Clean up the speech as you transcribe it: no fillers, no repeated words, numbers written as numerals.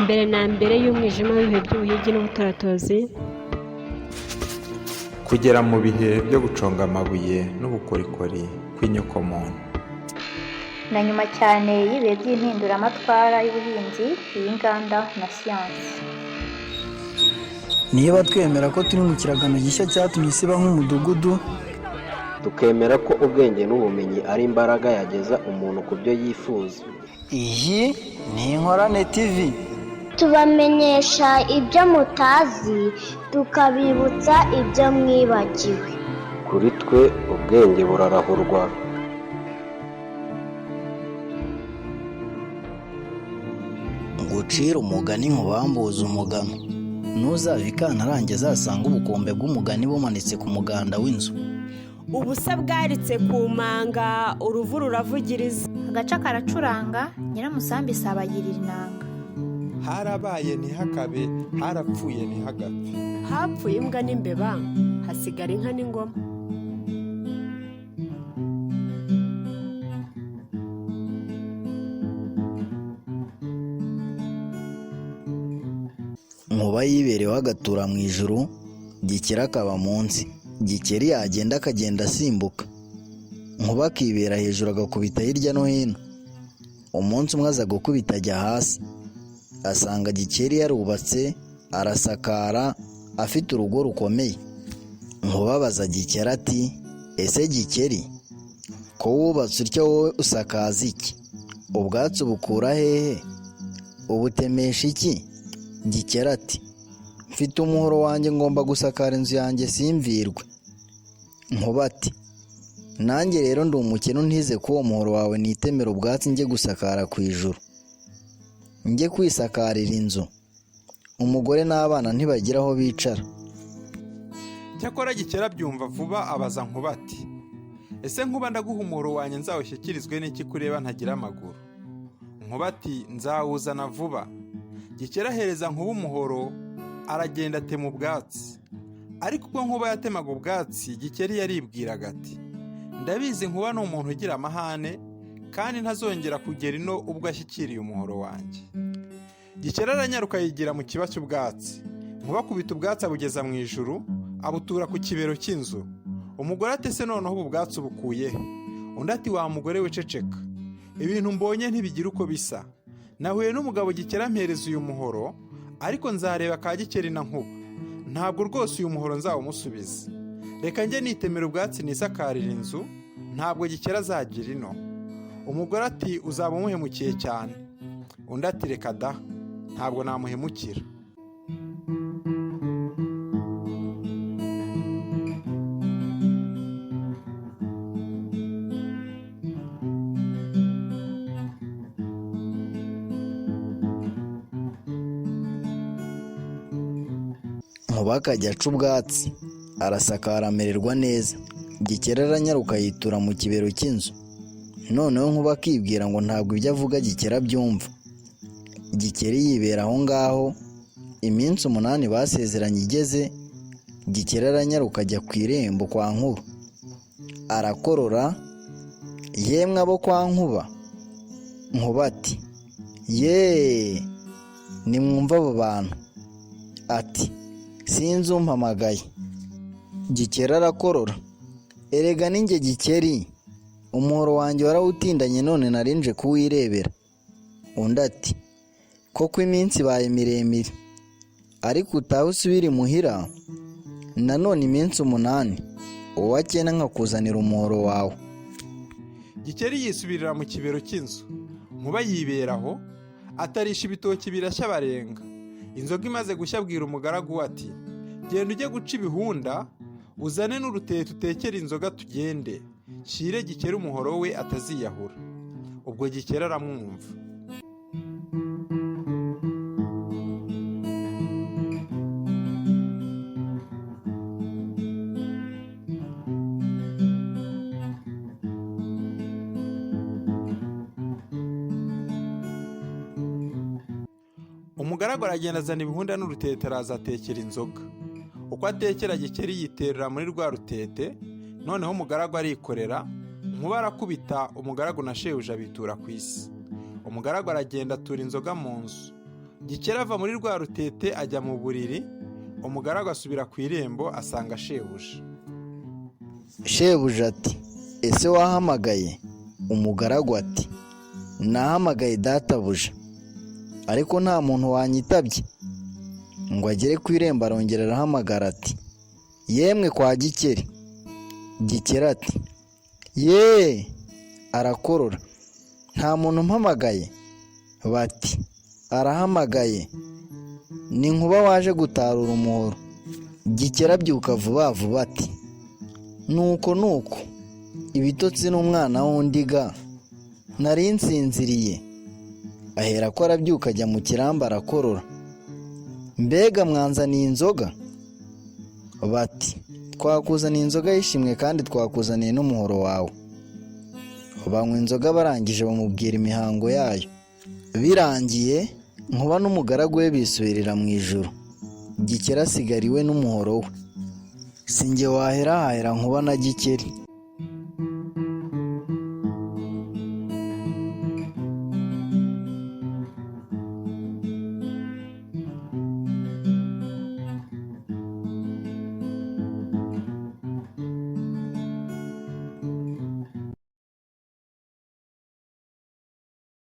Mbere na mbere y'umwijima w'ibihe by'ubuhigi n'ubutoratozi, kugera mu bihe byo guconga amabuye n'ubukorikori kw'inyokomuntu, na nyuma cyane y'ibihe by'impinduramatwara y'ubuhinzi, iy'inganda na siyansi. Niba twemera ko turi mu kiragano gishya cyatumye isi iba nk'umudugudu, tukemera ko ubwenge n'ubumenyi ari imbaraga yageza umuntu ku byo yifuza. Iyi ni Inkorane TV. Tubamenyesha ibyo mutazi, tukabibutsa ibyo mwibagiwe. Kuri twe ubwenge burarahurwa. Ngucire umugani nkubambuze umugano. Ntuzava ikantarange azasanga ubukombe bw'umugani bumanitse ku muganda w'inzu. Ubusa bwaritse ku manga, uruvu ruravugiriza. Agaca karacuranga, nyiramusambi isabagirira inanga. Harabaye ntihakabe, harapfuye ntihagapfe. Hapfuye imbwa n'imbeba, hasigara inka n'ingoma. Nkuba yibereyeho agatura mu ijuru, Gikeri akaba munsi. Gikeri yagenda akagenda asimbuka, Nkuba akibera hejuru agakubita hirya no hino. Umunsi umwe aza gukubita ajya hasi, asanga Gikeri yarubatse, arasakara, afite urugo rukomeye. Nkuba abaza Gikeri ati: "Ese Gikeri, ko wubatse utya, wowe usakaza iki? Ubwatsi ubukura hehe? Ubutemesha iki?" Gikeri ati: "Mfite umuhoro wanjye, ngomba gusakara inzu yanjye simvirwe." Nkuba ati: "Nanjye rero ndi umukene, untize ko uwo muhoro wawe nitemera ubwatsi njye gusakara ku ijuru, njye kwisakarira inzu. Umugore n'abana ntibagira aho bicara." Cyakora Gikera abyumva vuba, abaza Nkuba ati: "Ese Nkuba, ndaguha umuhoro wanjye nzawushyikirizwe n'iki kureba ntagira amaguru?" Nkuba ati: "Nzawuzana vuba." Gikera ahereza Nkuba umuhoro, aragenda atema ubwatsi. Ariko ubwo Nkuba yatemaga ubwatsi, Gikeri yaribwiraga ati: "Ndabizi, Nkuba ni umuntu ugira amahane, kandi ntazongera kugera ino ubwo ashyikiriye umuhoro wanjye." Gikeri aranyaruka yigira mu kiba cy'ubwatsi. Nkuba akubita ubwatsi abugeza mu ijuru, abutura ku kibero cy'inzu. Umugore ati: "Ese noneho ubu bwatsi ubukuye he?" Undi ati: "Wa mugore wiceceka, ibintu mbonye ntibigira uko bisa. Nahuye n'umugabo Gikeri ampereza uyu muhoro, ariko nzareba ka Gikeri na Nkuba. Ntabwo rwose uyu muhoro nzawumusubiza. Reka njye nitemera ubwatsi nisakarira inzu, ntabwo Gikeri azagira ino." Umugore ati: "Uzaba umuhemukiye cyane." Undi ati: "Reka da, ntabwo namuhemukira." Nkuba akajya aca ubwatsi, arasakara, amererwa neza. Gikeri aranyaruka yitura mu kibero cy'inzu. Noneho Nkuba akibwira ngo ntabwo ibyo avuga Gikeri abyumva. Gikeri yibera aho ngaho. Iminsi 8 basezeranye igeze, Gikeri aranyaruka ajya ku irembo kwa Nkuba, arakorora: "Yemwe abo kwa Nkuba!" Nkuba ati: "Yeee, nimwumve abo bantu." Ati: "Sinzi umpamagaye." Gikeri arakorora: "Erega ni njye Gikeri, umuhoro wanjye warawutindanye none narinje kuwirebera." Undi ati: "Koko iminsi ibaye miremire, ariko utahe usubire imuhira nanone iminsi 8, uwa cyenda nkakuzanira umuhoro wawe." Gikeri yisubirira mu kibero cy'inzu. Nkuba yibera aho, atarisha ibitoki birashya barenga. Inzoga imaze gushya abwira umugaragu we ati: "Genda ujye guca ibihunda, uzane n'urutete utekere inzoga tugende, nshyire Gikeri umuhoro we ataziyahura." Ubwo Gikeri aramwumva. Umugaragu aragenda azana ibihunda n'urutete, araza atekera inzoga. Uko atekera, Gikeri yiterera muri rwa rutete. Noneho umugaragu arikorera, Nkuba arakubita, umugaragu na shebuja bitura ku isi. Umugaragu aragenda atura inzoga mu nzu. Gikeri ava muri rwa rutete ajya mu buriri, umugaragu asubira ku irembo asanga shebuja. Shebuja ati: "Ese wahamagaye?" Umugaragu ati: "Nahamagaye databuja, ariko nta muntu wanyitabye." Ngo agere ku irembo arongera arahamagara ati: "Yemwe kwa Gikeri!" Gikeri ati: "Yeee!" Arakorora: "Nta muntu umpamagaye?" Bati: "Arahamagaye, ni Nkuba waje gutarura umuhoro." Gikeri abyuka vuba vuba ati: "Nuko nuko, ibitotsi n'umwana w'undi ga, nari nsinziriye." Ahera ko arabyuka ajya mu kirambi arakorora: "Mbega mwanzaniye inzoga?" Bati: "Twakuzaniye inzoga y'ishimwe kandi twakuzaniye n'umuhoro wawe." Banywa inzoga barangije bamubwira imihango yayo. Birangiye Nkuba n'umugaragu we bisubirira mu ijuru. Gikeri asigara iwe n'umuhoro we. Si njye wahera hahera Nkuba na Gikeri.